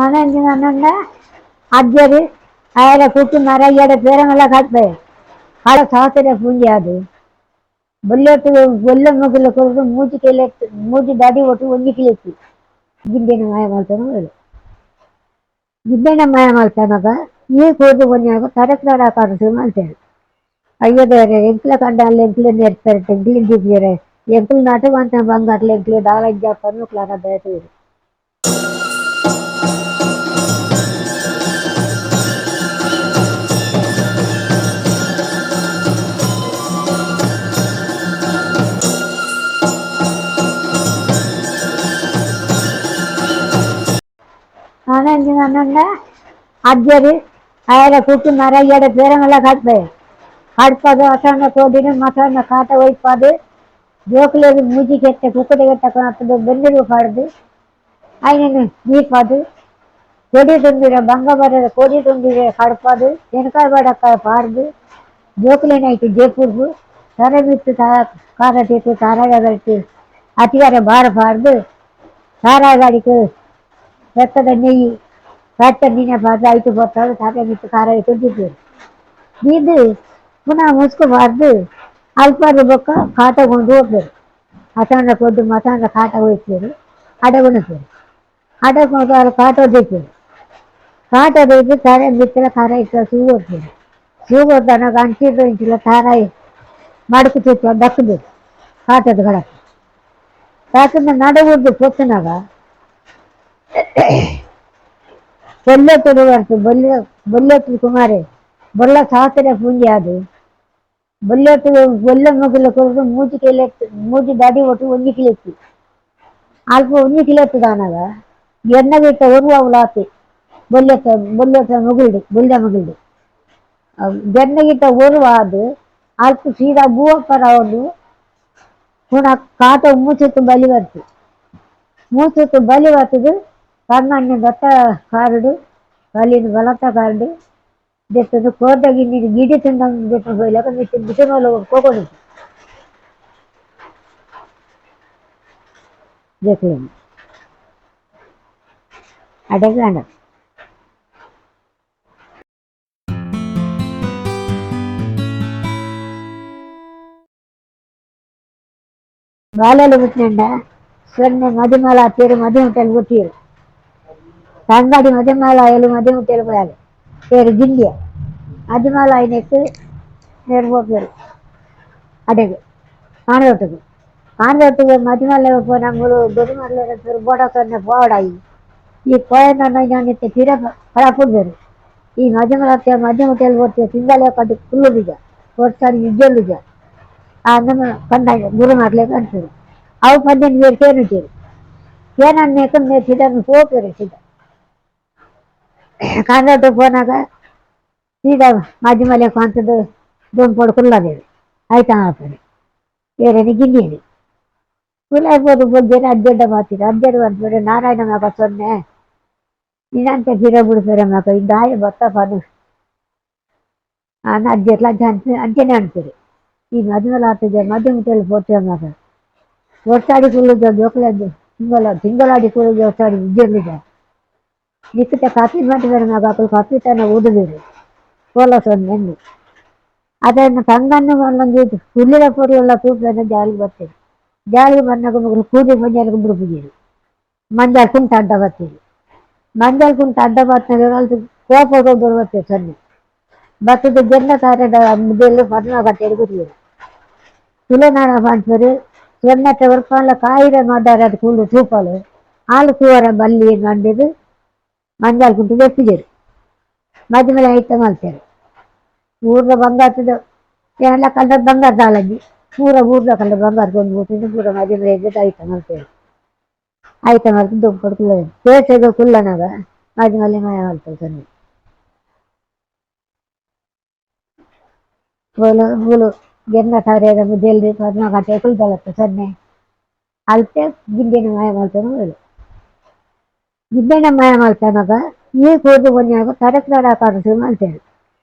ಆನಂಜಿನ ಅಜ್ಜರು ಆಯರ ಕುಟ್ಟು ಮರ ಪೇರಮೆಲ್ಲ ಕಾಟ್ಪೆ ಕಾಡ ಸಾತರೆ ಪೂಂಜೆ ಅದು ಬೊಲ್ಲೆಟ್ಟು ಬೊಲ್ಲ ಮುಗಿಲ ಕೊರದು ಮೂಜಿ ಕೆಲೆ ಮೂಜಿ ದಾಡಿ ಒಟ್ಟು ಒಂಜಿ ಕಿಲೆತ್ತಿ ಗಿಂಡಿನ ಮಾಯ ಮಾಡ್ತಾನೆ ಹೇಳು ಗಿಡ್ಡೆನ ಮಾಯ ಮಾಡ್ತಾನಾಗ ಈ ಕೂದು ಒಂಜಾಗ ತರಕ್ದಾಡ ಕಾಣಿಸ್ ಮಾಡ್ತೇವೆ. ಅಯ್ಯೋ ದೇವರೇ, ಎಂಕ್ಲ ಕಂಡ ಅಲ್ಲಿ ಎಂಕ್ಲೆ నేర్పారు, ఎంక్లిని చూపించారు, ఎంకులు నాటు అంత బంగారులు ఎంకులు దాలజ్జ పన్ను దయతూరు. ಆನಂಜಿನ ಅಜ್ಜರು ಆಯರ ಕುಟ್ಟು ಮರ ಪೇರಮೆಲ್ಲ ಕಾಟ್ಪೆ ಕಾಡ್ಪದು ಅಸಣ್ಣ ತೋಡಿನ ಮಸಣ್ಣ ಕಾಟ ಒಯ್ಪಾದು ಜೋಕುలేదు ಮೂಜಿ ಕೆಟ್ಟ ಕುಕ್ಕುದ ಕೆಟ್ಟ ಕೊನತ್ತದು ಬೆನ್ನಿರು ಪಾಡ್ದು అయినను ದೀಪದು ಕೊಡಿ ತುಂಬಿರ ಬಂಗ ಬರದ ಕೊಡಿ ತುಂಬಿರ ಕಡ್ಪದು ತೆನಕಾಯಿ ಬಡಕ ಪಾಡ್ದು ಜೋಕುಲೇನಾಯ್ತು ಜೇಪುರ್ಗು ತರೆ ಬಿಟ್ಟು ಕಾರಟಿಟ್ಟು ತಾರಾಗಟ್ಟು ಅತಿಗಾರ ಬಾರ ಪಾಡ್ದು ತಾರಾಗಾಡಿக்கு ಬೆತ್ತದ ನೆಯ್ಯಿ ಬೆತ್ತ ನೀನೆ ಪಾಡ್ದು ಐತು ಬರ್ತದೆ ತರೆ ಬಿಟ್ಟು ಖಾರ ಇಟ್ಟು ತಿಂತೀವಿ ಬೀದು ಪುನಃ ಮುಸ್ಕೋಬಾರ್ದು ಅಲ್ಪಾದ ಬೊಕ್ಕ ಕಾಟಗೊಂಡು ಹೋಗ್ಬೇಕು ಮಸಾಣ ಕೊದ್ದು ಮಸಾಣ ಕಾಟ ಹೋಗ್ತೀರಿ ಅಡಗುಣತೀರಿ ಅಡಗೊಂಡು ಅಲ್ಲಿ ಕಾಟ ಹೊಡಿತೀರಿ. ಕಾಟ ಹೊಯ್ದು ತಾರೆ ಬಿತ್ತಿರ ಖಾರ ಇಟ್ಟು ಸೂ ಹೋಗ್ತೀರಿ. ಸೂ ಹೋದನಾಗ ಅಂಚಿದ್ದು ಇಂಚಿಲ್ಲ ತಾರಾಯಿ ಮಡಕು ಚುಚ್ಚು ದಕ್ಕಬೇಕು ಕಾಟದ ಗಡಕ್ಕೆ ಯಾಕಂದ್ರೆ ನಡುವುದು ಪೊತ್ತನಾಗ ಬೊಲ್ಲೆತ್ತುಡು ಬರ್ತು ಬೊಲ್ಲೆ ಬೊಲ್ಲೆತ್ತು ಕುಮಾರಿ ಬೊಲ್ಲ ಸಾತರೆ ಪೂಂಜೆ ಅದು ಬೊಲ್ಲೆತ್ತು ಬೊಲ್ಲ ಮುಗಿಲ ಕೊರದು ಮೂಜಿ ಕೆಲೆತ್ತು ಮೂಜಿ ದಾಡಿ ಒಟ್ಟು ಒಂಜಿ ಕಿಲೆತ್ತಿ ಅಲ್ಪ ಒಂಜಿ ಕಿಲೆತ್ತು ದಾನಾಗ ಎಣ್ಣೆ ಬಿಟ್ಟ ಒರುವ ಅವಲಾತಿ ಬೊಲ್ಲೆತ್ತ ಬೊಲ್ಲೆತ್ತ ಮುಗಿಲ್ಡು ಬೊಲ್ಲೆ ಮುಗಿಲ್ಡು ಗಿಟ್ಟ ಒರುವ ಅದು ಅಲ್ಪ ಸೀದಾ ಬೂವಪ್ಪರ ಒಂದು ಪುನಃ ಕಾಟ ಮೂಚತ್ತು ಬಲಿ ಬರ್ತು ಮೂಚತ್ತು ಬಲಿ ಬರ್ತದೆ ಕಣ್ಣಣ್ಣೆ ದತ್ತ ಕಾರ್ಡು ಕಲ್ಲಿನ ಬಲತ್ತ ಕಾರ್ಡು ದೆತ್ತದು ಕೋರ್ದಾಗ ನೀರು ಗಿಡಿ ತಿಂದ ದೆತ್ತ ಹೋಯ್ಲಾಕ ಮಿಟ್ಟು ಬಿಸಿನೋಲ ಕೋಕೊಂಡು ಜಕ್ಲೇನು ಅಡಗಾಣ. ಬಾಲೆలు పుట్టినండ ಸೊನ್ನೆ ಮದಿಮಾಲ ತೇರು ಮದಿಮುಟ್ಟಲು ಹುಟ್ಟಿರು ತಂಗಾಡಿ ಮದಿಮಾಲ ಎಲು ಮದಿಮುಟ್ಟಲು పోయాలి పేరు గిండియ మదిమాల అయినట్టు నేర్పోపారు అడగు కానదొట్టుకు కానదొట్టుకు మదిమాల పోయిన దొరిమల్ల పేరు బోట సొన్ನೆ పోవడాయి ಈ ಕೋಯನ ತೀರ ಪಡಪುಡ್ಬೇರು ಈ ಮಧ್ಯಮಲ ಮಧ್ಯಮಟೆಲ್ ಹೋಗ್ತೀವಿ ತಿಂಗಳ ಕಟ್ಟು ಕುಳ್ಳುದಿಜ ವರ್ಷ ಇಜ್ಜಲ್ಲುಜ ಆ ನಮ್ಮ ಕಂಡ ಗುರು ಮಾಡ್ಲಿಕ್ಕೆ ಅಂತಾರೆ ಅವು ಪದ್ದೆಂಟು ಬೇರು ಕೇನಿಟ್ಟಿರು ಕೇನನ್ನೇಕ ಸೀದಾ ಹೋಗ್ತಾರೆ ಸೀದಾ ಕಾಂದೊಟ್ಟು పోనాక ಸೀದಾ ಮಧ್ಯಮಲೆ ಕಾಂತದ್ದು ದೊಂಪೊಡು ಕುಲ್ಲದೇವು ಆಯ್ತಾ ಆಗ್ತದೆ ಬೇರೆ ಗಿಂಡಿಯದು ಕುಲಾಯ್ಬೋದು ಬೊಜ್ಜೇನೆ ಅಜ್ಜಡ್ಡ ಮಾತಿರು ಅಜ್ಜಡ್ಡ ಬಂದ್ಬಿಡು ನಾರಾಯಣ ಮಾಕ ಸೊನ್ನೆ ನೀನಂತೆ ಪಿರ ಬಿಡ್ತಾರೆ ಮಾಕ ಇಂದಾಯ ಬತ್ತ ಪನು ಅಜ್ಜೆట్లా ಅಂಚೆ ಅಂಚೆನೆ ಅಂತಾರೆ ಈ ಮದುವೆಲ ಆಗ್ತದೆ ಮಧ್ಯಮಟಲ್ಲಿ పోతే ಮಾಕ ವರ್ಷಾಡಿ ಕುಳ್ಳುದ ಜೋಕುಲದ್ದು ತಿಂಗಳ ತಿಂಗಳಾಡಿ ಕುಳ್ಳುದ ವರ್ಷಾಡಿ ವಿದ್ಯೆಲ್ಲಿದೆ ನಿಕ್ಕತೆ ಕಾಫಿ ಮಾಡಿದರೆ ಮಾಕ ಅಕ್ಕಲು ಕಾಫಿ ತನ ಊದುದಿರು ಕೋಲ ಸೊನ್ನೆ ಅದನ್ನು ತಂಗನ್ನು ಒಂದೊಂದು ಹುಲ್ಲಿನ ಪೊರಿ ಎಲ್ಲ ತೂಪದ ಜಾಲಿಗೆ ಬರ್ತೇವೆ ಜಾಲಿಗೆ ಬಂದಾಗ ಮಗಳು ಕೂದಿ ಮಂಜಾಲಿಗೆ ಬಿಡುಪುಜೀರು ಮಂಜಾಲ್ ಕುಂತ ಅಡ್ಡ ಬರ್ತೀವಿ ಮಂಜಾಲ್ ಕುಂತ ಅಡ್ಡ ಬರ್ತಾರೆ ಅಲ್ಲಿ ಕೋಪ ಬರ್ತೇವೆ ಸೊನ್ನೆ ಬತ್ತದ ಜನ್ನ ತಾರದ ಮುದ್ದೆಲ್ಲ ಪದ್ಮ ಕಟ್ಟೆ ಕೂತಿದ್ರು ತುಲನಾಡ పంచరు ಸೊನ್ನಕ್ಕೆ ವರ್ಪಾಲ ಕಾಯಿರ ಮಾದಾರ ಅದು ಕೂಳು ತೂಪಾಲು ಆಲು ಕೂವರ ಬಲ್ಲಿ ಮಂಡಿದು ಮಂಜಾಲ್ ಕುಂಟು ಬೆಪ್ಪಿಜರು ಮಧ್ಯ ಮೇಲೆ ಐತ ಮಾಡ್ತಾರೆ ಊರ್ದ ಬಂಗಾರದ ಏನೆಲ್ಲ ಕಂಡ ಬಂಗಾರ ದಾಳಂಜಿ ಪೂರ ಊರ್ದ ಕಂಡ ಬಂಗಾರ ಕೊಂಡು ಬಿಟ್ಟು ಪೂರ ಮಧ್ಯ ಮೇಲೆ ಇದ್ದಿದ್ದು ಐತ ಮಾಡ್ತೇವೆ ಐತ ಮಾಡ್ತು ದುಂಪಡು ಕುಲ್ಲ ಕೇಸೆಗ ಕುಲ್ಲನಾಗ ಮಧ್ಯ ಮೇಲೆ ಮಾಯ ಮಾಡ್ತಾರೆ ಸೊನ್ನೆ ಬೋಲು ಮೂಲು ಗೆನ್ನ ಸಾರೇದ ಮುದ್ದೆಲ್ರಿ ಪದ್ಮ ಕಟ್ಟೆ ಕುಲ್ದಲತ್ತ ಸೊನ್ನೆ ಅಲ್ತೆ ಗಿಂಡಿನ ಮಾಯ ಮಾಡ್ತಾನೆ ಹೇಳು ಗಿಡ್ಡೆನ ಮಾಯ ಮಾಡ್ತಾನಾಗ ಈ ಕೂದು ಒಂಜಾಗ ತರಕ್ದಾಡ ಕಾಣಿಸ್ ಮಾಡ್ತೇವೆ.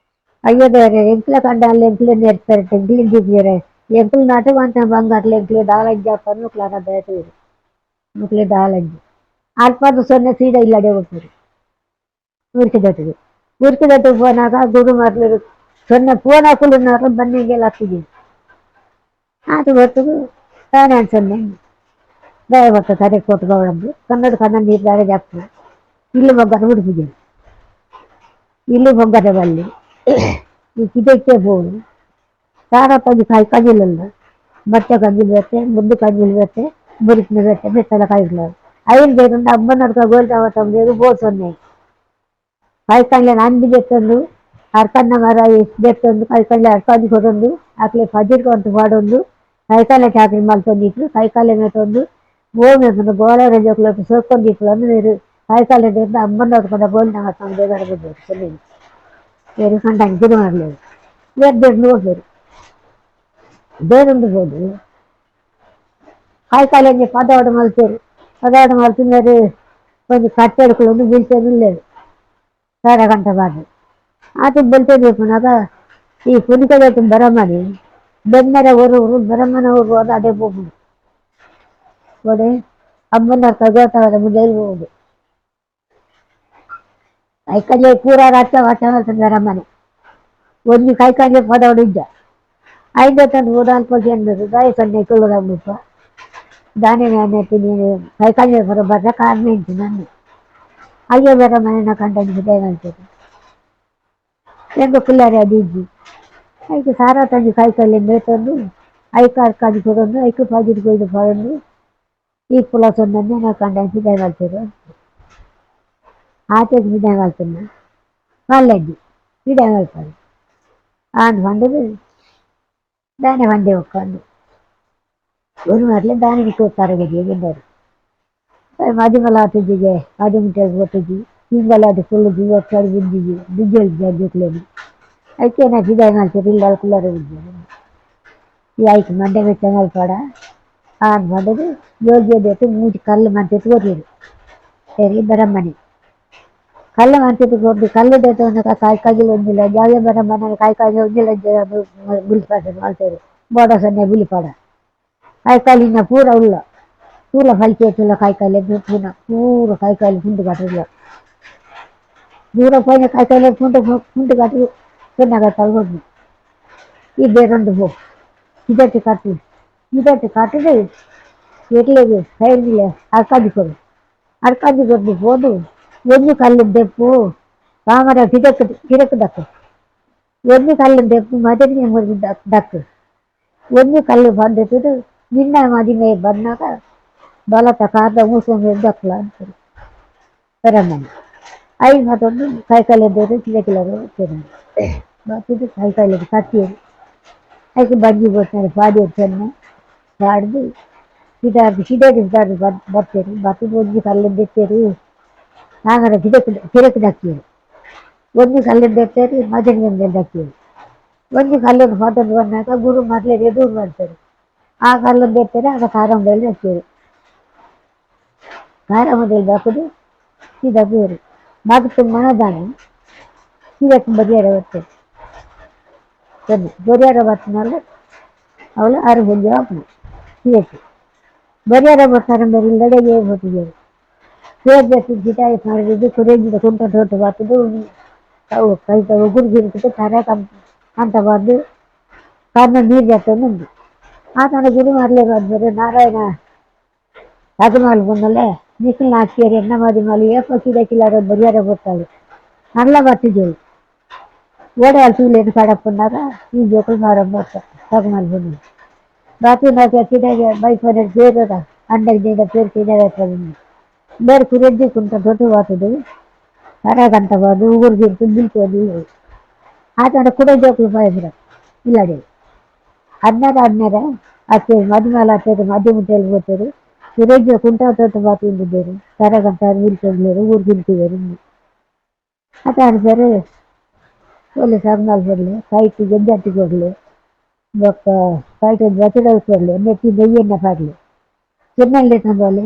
ಅಯ್ಯೋ ದೇವರೇ, ಎಂಕ್ಲ ಕಂಡ ಅಲ್ಲಿ ಎಂಕ್ಲೆ నేర్పారు ఎంక్లిని చూపించారు ఎంకులు నాటు అంత బంగారులు ఎంకులు దాలజ్జ పన్ను దయతూరు ముక్లే దాలజ్జి ಅಲ್ಪದು ಸೊನ್ನೆ ಸೀದಾ ಇಲ್ಲಡೆ ಹೋಗ್ತಾರೆ. ಊರ್ಕಿದಟ್ಟಿಗೆ ಊರ್ಕಿದಟ್ಟಿಗೆ ಪೋನಾಗ ಗುರು ಮರಳು ಸೊನ್ನೆ ಫೋನ್ ಹಾಕೊಳ್ಳುನಾರು ಬನ್ನಿಗೆಲ್ಲ ಹಾಕ್ತಿದ್ದೀವಿ. ಅದು ಹೊತ್ತಿಗೆ ತಾನೇ ಸೊನ್ನೆ ದಯ ಬರ್ತ ತಲೆ ಕೊಟ್ಟು ಕನ್ನಡ ಕನ್ನಡ ನೀರು ದಾರೆ ಜಾಗ್ತದೆ. ಇಲ್ಲಿ ಬಗ್ಗದ ಉಡುಪಿಗೆ ಇಲ್ಲಿ ಬಗ್ಗದ ಬಲ್ಲಿ ಈ ಕಿದಕ್ಕೆ ಹೋಗಿ ಸಾರ ತಂದು ಕಾಯಿ ಕಜಿಲಲ್ಲ ಬಟ್ಟೆ ಕಂಜಿಲ್ ಬತ್ತೆ ಮುದ್ದು ಕಂಜಿಲ್ ಬತ್ತೆ ಮುರಿಕಿನ ಬತ್ತೆ ಬೆತ್ತಲ ಕಾಯಿಲ್ಲ ಐದು ಬೇಕಂದ್ರೆ ಅಮ್ಮನವ್ರ ಗೋಲ್ತಾವ ತಂದು ಬೋಸೊನ್ನೆ ಕಾಯಿ ಕಂಡ್ಲೆ ನಾನು ಬಿ ತಂದು ಅರ್ಕನ್ನ ಮರ ತಂದು ಕಾಯಿ ಕಂಡ್ಲೆ ಅರ್ಕಂದು ಕೊಡೊಂದು ಆಕಲೆ ಫಜಿರ್ಕ ಅಂತ ಪಾಡೊಂದು ಕೈಕಾಲೆ ಚಾಕರಿ ಮಲ್ತೊಂದಿತ್ತು ಕೈಕಾಲೆ ಮೇತೊಂದು ಗೋಮೆ ಗೋಳ ರಜೋಕ್ಲೊಟ್ಟು ಸೋಕೊಂದಿತ್ತು ಅಂದ್ರೆ ನೀರು ಕೈಕಾಲೆ ಅಮ್ಮನವ್ರ ಗೋಲ್ ನಮ್ಮ ತಂದೆ ಬರಬೇಕು ಬೇರೆ ಕಂಡಂಗೆ ಗುರು ಮಾಡలేదు ಬೇರೆ ಬೇರೆ ನೋಡ್ಬೇಕು ಬೇರೊಂದು ಹೋದು ಕಾಯಿಕಾಲೆ ಪದಾವಡ ಮಲ್ತೇರು ಪದಾವಡ ಮಲ್ತಿన్నారు కొంచెం కట్టెడుకులు బీల్చేది లేదు గంట పాటు ಆತ ಬಲ್ತೇಬೇಕು. ಈ ಕುಣಿಕದ ಬರಮನಿ ಬೆನ್ನರ ಊರು ಬರಮನ ಊರು ಹೋದ ಅದೇ ಹೋಗುದು ಒಡೆ ಅಮ್ಮನ ಕಗೋತಾವದ ಮುಂದೆ ಹೋಗುದು ಕೈಕಂಜೆ ಪೂರ ರಾಚ ವಾಚ ಬರಮನೆ ಒಂದು ಕೈಕಂಜೆ ಪದವಡು ಇದ್ದ ಐದು ತಂದು ಓದಾಲ್ ಪೊಸಿ ಅನ್ಬೇಕು ದಾಯ ಸೊನ್ನೆ ಕುಳ್ಳದಪ್ಪ ದಾನೆ ನೀನು ಕೈಕಂಜೆ ಬರ ಬರ್ರ ಕಾರಣ ಇಂಚು ನನ್ನ ಅಯ್ಯೋ ಬರಮನೆ ಕಂಡ ದೇವಂತೇನೆ ಎಂಗ ಪಿಲ್ಲರೆ ಅದು ಇಜ್ಜಿ ಐಕ್ ಸಾರ ತಂಜಿ ಕಾಯಿಕಲ್ಲೆ ಮೇತೊಂದು ಐಕ್ ಅರ್ಕಾಜಿ ಕೊಡೊಂದು ಐಕ್ ಪಾಜಿಡ್ ಕೊಯ್ದು ಪಾಡೊಂದು ಈ ಪುಲ ಸೊನ್ನೆ ನಾ ಕಂಡ ಪಿದಾಯಿ ಮಲ್ತೇರು ಆಚೆಗೆ ಪಿದಾಯಿ ಮಲ್ತುನ ಮಲ್ಲಜ್ಜಿ ಪಿದಾಯಿ ಮಲ್ಪಾರು ಆಂಡ್ ಪಂಡದು ದಾನೆ వండే ಒಕ್ಕಂದು ഒരു ಮರಲೆ ದಾನೆ ತರಗತಿ ಗಿಂಡರು ಮದಿಮಲ ಆತುಜಿಗೆ ಮದಿಮುಂಟೆ ಗೊತ್ತುಜಿ ತಿಂಗಳಾದ ಕುಳ್ಳುಜಿ ಒಟ್ಟಾಡಿ ಬಿಂಜಿಜಿ ಬಿಜ್ಜಲ್ ಜಗ್ಗುಕ್ಲೇನು ಐಕೆ ನಾ ಫಿದಾಯಿ ಮಲ್ತೇರು ಇಲ್ಲ ಕುಲ್ಲರ ಬಿಜ್ಜಿ ಈ ಐಕ್ ಮಂಡೆ ಬೆಚ್ಚ ಮಲ್ಪಾಡ ಆನ್ ಪಂಡದು ಯೋಗ್ಯ ಮೂಜಿ ಕಲ್ಲು ಮಂತೆತ್ತು ಕೊರ್ಯರು ಸರಿ ಬರಮ್ಮನೆ ಕಲ್ಲು ಮಂತೆತ್ತು ಕೊರ್ದು ಕಲ್ಲು ದೇತ ಕಾಯಿ ಕಾಜಿಲ್ ಒಂದಿಲ್ಲ ಜಾಗೆ ಬರಮ್ಮನೆ ಕಾಯಿ ಕಾಜಿ ಒಂದಿಲ್ಲ ಬುಲಿಪಾಡ ಮಲ್ತೇರು ಬೋಡ ಸೊನ್ನೆ ಬುಲಿಪಾಡ ಕಾಯಿಕಾಲಿನ ಪೂರ ಉಲ್ಲ ಪೂರ ಫಲಿತುಲ್ಲ ಕಾಯಿಕಾಲೆ ಪೂನ ಪೂರ ಕಾಯಿಕಾಲಿ ಪುಂಡು ಕಟ್ಟಲ್ಲ ದೂರ ಪೋಯಿನ ಕಾಯಿಕಾಲೆ ಪುಂಡು ಪುಂಡು ಕಟ್ಟು ಸೊನ್ನೆ ತಗೊಡು ಈ ಬೇರೊಂದು ಪೋ ಇದಟ್ಟು ಕಟ್ಟು ಇದಟ್ಟು ಕಟ್ಟದೆ ಎಟ್ಲೆಗ್ ಸೈಡ್ಲೆ ಅರ್ಕಾಜಿ ಕೊಡು ಅರ್ಕಾಜಿ ಕೊಟ್ಟು ಪೋದು ಒಂಜಿ ಕಲ್ಲು ದೆಪ್ಪು ತಾಮರ ಕಿದಕ್ ಕಿರಕ್ ದಕ್ಕು ಒಂಜಿ ಕಲ್ಲು ದೆಪ್ಪು ಮದನಿಗೆ ಮುರಿದು ದಕ್ಕು ಒಂಜಿ ಕಲ್ಲು ಬಂದಿಟ್ಟು ನಿನ್ನ ಮದಿಮೆ ಬಂದಾಗ ಬಲತ ಕಾರ್ದ ಮೂಸೊಂದು ದಕ್ಕಲ ಅಂತಾರೆ ಬರಮ್ಮನೆ ಐದು ಮತ್ತೊಂದು ಕೈಕಾಲು ಎದ್ದು ಕಿಲಕಿಲರು ಬತ್ತಿದ್ದು ಕೈಕಾಲು ಕತ್ತಿಯರು ಐಕ್ ಬಂಜಿ ಬೋಡ್ತಾರೆ ಪಾಡಿ ಸೊನ್ನೆ ಪಾಡ್ದು ಪಿದಾರ್ದು ಹಿಡೇದು ಪಿದಾರ್ದು ಬರ್ತೀರಿ ಬತ್ತಿದ್ದು ಒಂಜಿ ಕಲ್ಲು ದೆತ್ತೇರು ನಾಗರ ಗಿಡಕ್ಕೆ ಕಿರಕ್ ದಕ್ಕಿಯರು ಒಂಜಿ ಕಲ್ಲು ದೆತ್ತೇರು ಮದನಿಗೆ ದಕ್ಕಿಯರು ಒಂಜಿ ಕಲ್ಲನ್ನು ಫೋಟೋ ಬಂದಾಗ ಗುರು ಮೊದಲೇ ಎದುರು ಮಾಡ್ತಾರೆ ಆ ಕಲ್ಲನ್ನು ದೆತ್ತೇರು ಆಗ ಕಾರಂಬಲ್ಲಿ ದಕ್ಕಿಯರು ಕಾರಂಬದಲ್ಲಿ ಹಾಕೋದು ಸೀದಾ ಬೇರು ಮಗು ಮನದಾನ ಸೀದಕ್ಕೆ ಬರಿಯಾರ ಬರ್ತಾರೆ ಸರಿ ಬರಿಯಾರ ಬರ್ತಾನಲ್ಲ ಅವಳು ಆರು ಬಂದು ಅಪ್ಪನ ಸೀದಕ್ಕೆ ಬರಿಯಾರ ಬರ್ತಾರೆ ಬೇರೆ ಇಲ್ಲಡೆಗೆ ಬರ್ತಿದ್ದೇವೆ ಸೇರ್ ಬೇಕು ಗಿಟಾಯಿ ಮಾಡಿದ್ದು ಕುರೇಜಿದ ಕುಂಟ ತೋಟ ಬರ್ತದ್ದು ಅವು ಕೈ ಉಗುರು ಗಿರುಕಿಟ್ಟು ತರ ಅಂತ ಬಂದು ಕಾರಣ ನೀರು ಜಾತೊಂದು ಉಂಟು ಆತನ ಗುರು ಮಾಡಲೇ ಬಂದರೆ ನಾರಾಯಣ ತಗಮಾಲ್ ಬಂದಲ್ಲೇ ನಿಖಿಲ್ ನಾಚಿಯರು ಎನ್ನ ಮಾದಿ ಮಾಲಿ ಏಪ ಕಿಡಕಿಲಾರ ಬರಿಯಾರ ಬರ್ತಾಳೆ ನಲ್ಲ ಬರ್ತಿದ್ದೇವೆ ಓಡೆ ಅಲ್ಸೂಲೇನು ಕಡಪ್ಪಂದಾಗ ಈ ಜೋಕುలు ಮಾరం ಬರ್ತಾರೆ ತಗಮಾಲ್ ಬಂದು ಬಾತು ನಾಕೆ ಕಿಡಗೆ ಬೈಕ್ ಮನೆ ಬೇರೆ ಅಂಡಗೆ ನೀಡ ಪೇರು ಕಿಡಗೆ ಬೇರೆ ಕುರೆಜ್ಜಿ ಕುಂತ ದೊಡ್ಡ ಬಾತದು ತರಗಂತ ಬಾದು ಉಗುರು ಗಿರ್ತು ಬೀಳ್ತದೆ ಆತನ ಕೂಡ ಜೋಕುలు ಪಾಯಿದ್ರು ಇಲ್ಲಡೆ ಅನ್ನಾರ ಅನ್ನಾರ ಅತ್ತೆ ಮದುಮಲ ಅತ್ತೆ ಮಧ್ಯ ಮುಟ್ಟೆಲ್ಲಿ పోతారు ಸುರೇಜ್ కుంటా తోట బాతుందిದ್ದೇರು ತರಗಂತ ನಿಲ್ಕೊಂಡ್ಲೇರು ಊರು ಗಿಲ್ತಿದ್ದಾರೆ ಆತ ಆಡ್ತಾರೆ ಒಳ್ಳೆ ಸಾಗ್ನಾಲ್ ಬರಲಿ ಕೈಟ್ ಗೆಜ್ಜಾಟಿ ಕೊಡಲಿ ಬೊಕ್ಕ ಕೈಟ್ ಬಚಡ ಕೊಡಲಿ ನೆತ್ತಿ ನೆಯ್ಯನ್ನ ಪಾಡಲಿ ಚೆನ್ನಲ್ಲೇ ತಂದೋಲೆ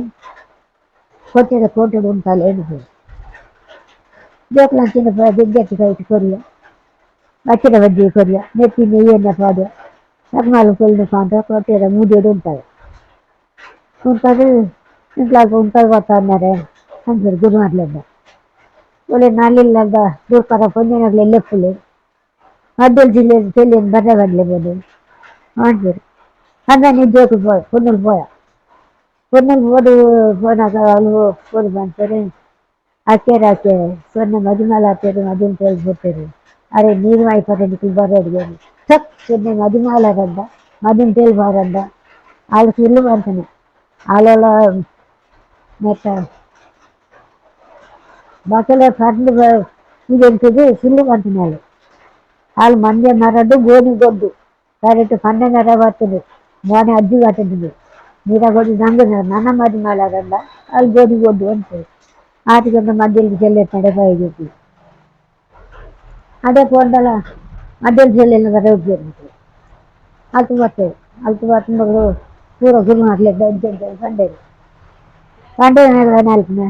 ಕೊಟ್ಟಿದ ಕೋಟೆಡು ಉಂಟಾಲೆ ಏನು ಜೋಕ್ಲಂಚಿನ ಗೆಜ್ಜಾಟಿ ಕೈಟ್ ಕೊರಿಯ ಬಚ್ಚಡ ಬಜ್ಜಿ ಕೊರಿಯ ನೆತ್ತಿ ನೆಯ್ಯನ್ನ ಪಾಡ್ಯ ಸಗ್ನಾಲ್ ಕೊಲ್ಲು ಕಾಂತ ಕೊಟ್ಟಿದ ಮೂದೇಡು ఉంటాయి ఉంటుంది ఇంట్లో ఉంటుంది పోతా అన్నారే అంటారు గురు మాట్లాడ్డా ಒಳ್ಳೆ ನಾಲಿಲ್ಲದ ದೂರ್ಕರ ಪೊಂಜನಗ್ಲೆ ಲೆಪ್ಪುಲೆ ಮದ್ದೆಲ್ ಜಿಲ್ಲೆ ತೆಲಿಯನ್ನು ಬರ್ರೆ ಬಡ್ಲೆ ಬೋದು ಮಾಡ್ತಾರೆ. ಅಂದಾನೆ ಜೋಕು ಪೋಯ ಪೊನ್ನುಲು ಪೋಯ ಪೊನ್ನುಲು ಪೋದು ಪೋನಾಗ ಅಲ್ಲು ಪೋದು ಬಂತಾರೆ. ಆಕೇರು ಆಕೆ ಸೊನ್ನೆ ಮದಿಮಾಲ ಆತೇರು ಮದಿಮ ತೇಲ್ ಪೋತೇರು. ಅರೆ ನೀರು ಮಾಯ್ಪರೆ ನಿಕುಲು ಬರೋಡಿಗೆ ಸಕ್ ಸೊನ್ನೆ ಮದಿಮಾಲ ರಂಡ ಮದಿಮ ತೇಲ್ ಬಾರಂಡ ಆಳು ಸುಳ್ಳು ಅಂತಾನೆ ಆಳೊಳ ನೆಟ್ಟ ಬಕಲೆ ಪರ್ದು ಪೂಜೆಂತದ್ದು ಸುಳ್ಳು ಅಂತಾನೆ. ಆಳು ಮಂಜೆ ಮರದ್ದು ಗೋಣಿ ಗೊಡ್ಡು ಕರೆಕ್ಟ್ 12 ಬರ್ತದೆ ಮೋನೆ ಅಜ್ಜಿ ಬರ್ತದೆ ನೀರಾಗೋದು ನಂಗೆ ನನ್ನ ಮದಿ ಮಾಲಾರಂಡ ಅಲ್ಲಿ ಗೋಣಿ ಗೊಡ್ಡು ಅಂತ ಆಟಿಕೊಂಡು ಮಧ್ಯದಲ್ಲಿ ಚೆಲ್ಲೆ ತಡೆ ಅದೇ ಪೋಂಡಲ ಮಧ್ಯದಲ್ಲಿ ಚೆಲ್ಲೆಲ್ಲ ಬರ ಅಲ್ತು ಬರ್ತೇವೆ. ಅಲ್ತು ಬರ್ತಂಬಗಳು ಪೂರ ಗುರು ಮಾಡ್ಲಿಕ್ಕೆ ಪಂಡೇರು ಪಂಡೆ ನಾಲ್ಕು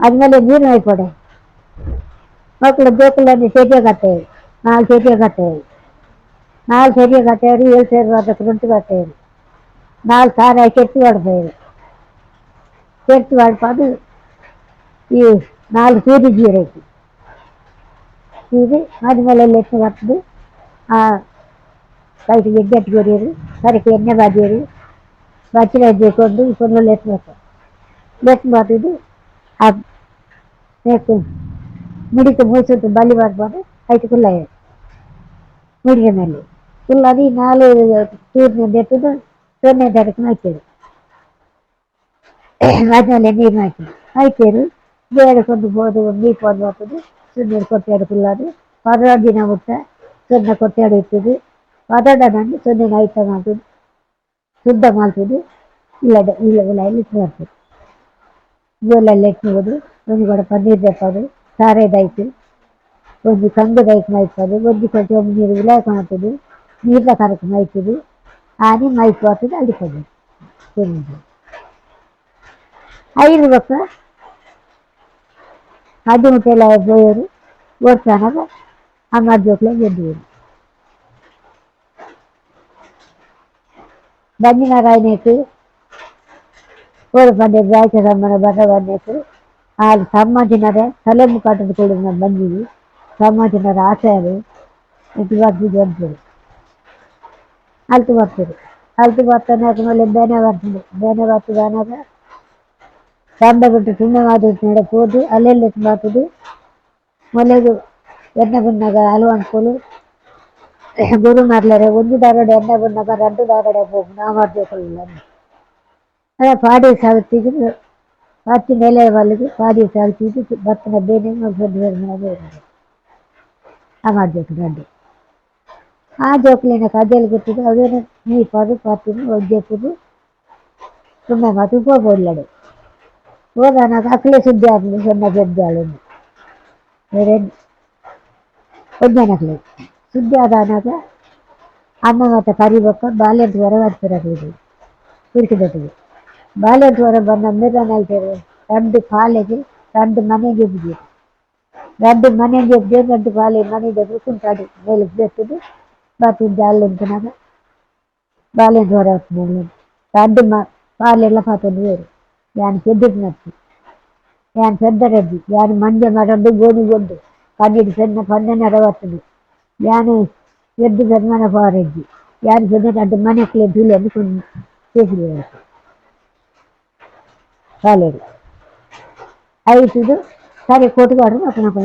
ಆದ್ಮೇಲೆ ನೀರು ಕೊಡೆ ಮಕ್ಕಳು ಜೋಕುಲನ್ನು ಸೇರಿಯ ಕಟ್ಟೇವು ನಾಲ್ಕು ಸೇರಿಯ ಕಟ್ಟೇವು ನಾಲ್ಕು ಸೇರಿಯ ಕಟ್ಟೇರು ಏಳು ಸೇರು ಅದಕ್ಕೆ ರುಂಟು ಕಟ್ಟೇರು ನಾಲ್ಕು ಸಾರ ಕೆಟ್ಟು ಹೊಡ್ತೇವೆ ಕೆಟ್ಟು ಹೊಡ್ಪಾದು ಈ ನಾಲ್ಕು ಸೂರಿ ಜೀರೈತಿ ಸೀರೆ ಆದ್ಮೇಲೆ ಎತ್ತು ಬರ್ತದೆ. ಆ ಕೈಗೆ ಗೆಡ್ಡೆ ಕೊರಿಯರು ಸರಕ್ಕೆ ಎಣ್ಣೆ ಬಾಜಿಯರು ಬಚ್ಚಿನ ಕೊಂಡು ಕೊಂಡು ಲೆತ್ತು ಬರ್ತಾರೆ. ಲೆತ್ತು ಬರ್ತಿದ್ದು ಆ ನೆಕ್ಕು ಮುಡಿக்கு ಮೂಸುಟ್ಟು ಬಲಿ ಬರ್ಬಾರ್ದು ಐತು ಕುಲ್ಲ ಮುಡಿಗೆ ಮೇಲೆ ಕುಲ್ಲದಿ ನಾಲು ತೂರಿನ ಎತ್ತದು ಸೊನ್ನೆ ತರಕ್ಕೆ ಹಾಕ್ತೇವೆ. ಆದ್ಮೇಲೆ ನೀರು ಹಾಕಿ ಹಾಕ್ತೇರು ಬೇಡ ಕೊಂಡು ಹೋದು ನೀರು ಕೊಂಡು ಬರ್ತದೆ. ಸುಣ್ಣೀರು ಕೊಟ್ಟೆಡು ಕುಲ್ಲದು 12 ದಿನ ಮುಟ್ಟ ಸೊನ್ನೆ ಕೊಟ್ಟೆಡು ಇರ್ತದೆ. 12 ಸೊನ್ನೆ ಐತ ಮಾಡ್ತದೆ ಶುದ್ಧ ಮಾಡ್ತದೆ. ಇಲ್ಲ ಇಲ್ಲ ಇಲ್ಲ ಇಲ್ಲಿ ಬರ್ತದೆ ಗೋಲೆಲ್ಲ ಎತ್ಬೋದು. ಒಂದು ಕೂಡ ಪನ್ನೀರ್ ದೆಪ್ಪದು ಸಾರೇದಾಯ್ತು ಒಂಜಿ ಕಂಗುದೈಕ್ ಮೈಪದು ಒಂಜಿ కొంచెం ನೀರು ಉಲಾಯಕ ಮಾಡ್ತದೆ ನೀರ್ದ ಕರಕ್ ಮೈತದೆ ಆನಿ ಮೈಪ್ ಬರ್ತದೆ ಅಡಿಪದು ಐದು ಬೊಕ್ಕ ಮಧ್ಯ ಪೋಯರು ಓಡ್ತಾನಾಗ ಆ ಮಧ್ಯಕ್ಲೆ ಗೆದ್ದುವರು ಬಂಜಿನಾರಾಯಣಕ್ಕೆ ಓಡು ಪಂಡೆ ಜಾಯ್ಕ ಸಮ್ಮನ ಬರ ಬಂದೇಕು ಆ ಸಮ್ಮಾಜಿನರ ತಲೆ ಮುಖಾಟದ ಬಂದಿವಿ ಸಮ್ಮಾಜಿನರ ಆಸೆ ಅದು ಇದು ಬರ್ತಿದ್ದು ಅಂತೇಳಿ ಅಲ್ತು ಬರ್ತದೆ. ಅಲ್ತು ಬರ್ತಾನೆ ಮೇಲೆ ಬೇನೆ ಬರ್ತದೆ. ಬೇನೆ ಬರ್ತದೆ ಅನ್ನಾಗ ಸಂಬೆ ಬಿಟ್ಟು ಸುಮ್ಮನೆ ಮಾತು ಪೋದು ಅಲ್ಲೆಲ್ಲ ಬರ್ತದೆ. ಮೊಲೆಗು ಎಣ್ಣೆ ಬುನ್ನಾಗ ಅಲು ಅನ್ಕೋಲು ಗುರು ಮಾರ್ಲರೆ ಒಂದು ದಾರಡೆ ಎಣ್ಣೆ ಬುನ್ನಾಗ రెండు ದಾರಡೆ ಹೋಗು ನಾ ಮಾಡ್ಬೇಕಲ್ಲ. ಅದೇ ಪಾಡಿ ಸಾಗುತ್ತಿದ್ದು ಪತ್ತಿ ನೆಲೆ ಬಲ್ಲಿಗೆ ಪಾಡಿ ಸಾಗುತ್ತಿದ್ದು ಬತ್ತನ ಬೇನೆ ಆ ಮಾಡಬೇಕು ರಂಡಿ ಆ ಜೋಕುಲಿನ ಕಜಲ್ ಗುತ್ತಿದ್ದು ಅವೇನು ನೀ ಪದು ಪತ್ತಿನ ಒಜ್ಜೆಪ್ಪುದು ಸುಮ್ಮನೆ ಮಾತು ಪೋಪೊಡ್ಲಡು ಹೋದಾನಾಗ ಅಕ್ಲೆ ಸುದ್ದಿ ಆಗ್ತದೆ ಸೊನ್ನೆ ಪೆದ್ದಾಳು ಬೇರೆ ಒಜ್ಜನಕ್ಲೆ ಸುದ್ದಿ ಆದಾನಾಗ ಅಮ್ಮ ಮತ್ತೆ ಕರಿಬೊಕ್ಕ ಬಾಲ್ಯಂತ ವರ ಬರ್ತಿರಕ್ಲಿಗೆ ಕುರಿಕಿದೊಟ್ಟಿಗೆ ಬಾಲ್ಯಂತ ವರ ಬಂದ ಮಿರ್ರನ್ ಹೇಳ್ತಾರೆ రెండు ಕಾಲೇಜು రెండు ಮನೆ ಗೆಬ್ಬಿಗೆ రెండు ಮನೆ ಗೆಬ್ಬಿಗೆ రెండు ಕಾಲೇಜ್ ಮನೆ దగ్గర కుంటాడు మేలు తెస్తుంది బతుకు జాలు ఉంటున్నాక బాల్యంత వర వస్తుంది రెండు పాలెళ్ళ పాతుంది వేరు ಯಾನ್ పెద్దనచ్చు ಯಾನ್ పెద్ద రెడ్డి ಯಾನ್ ಮಂಜ ಮರದ್ದು ಗೋಣಿ ಗೊಡ್ಡು ಕಣ್ಣಿಡು ಸಣ್ಣ ಪನ್ನೆನರ ಬರ್ತದೆ ಯಾನು ಎದ್ದು పెద్దమన ಪಾರೆಡ್ಡಿ ಯಾನ್ పెద్ద రెండు ಮನೆಕ್ಲೆ ಧೂಳಿ ಅಂದ್ಕೊಂಡು చేసి కాలేదు అయితుడు సరే కొట్టుకోవడం అతను ఒక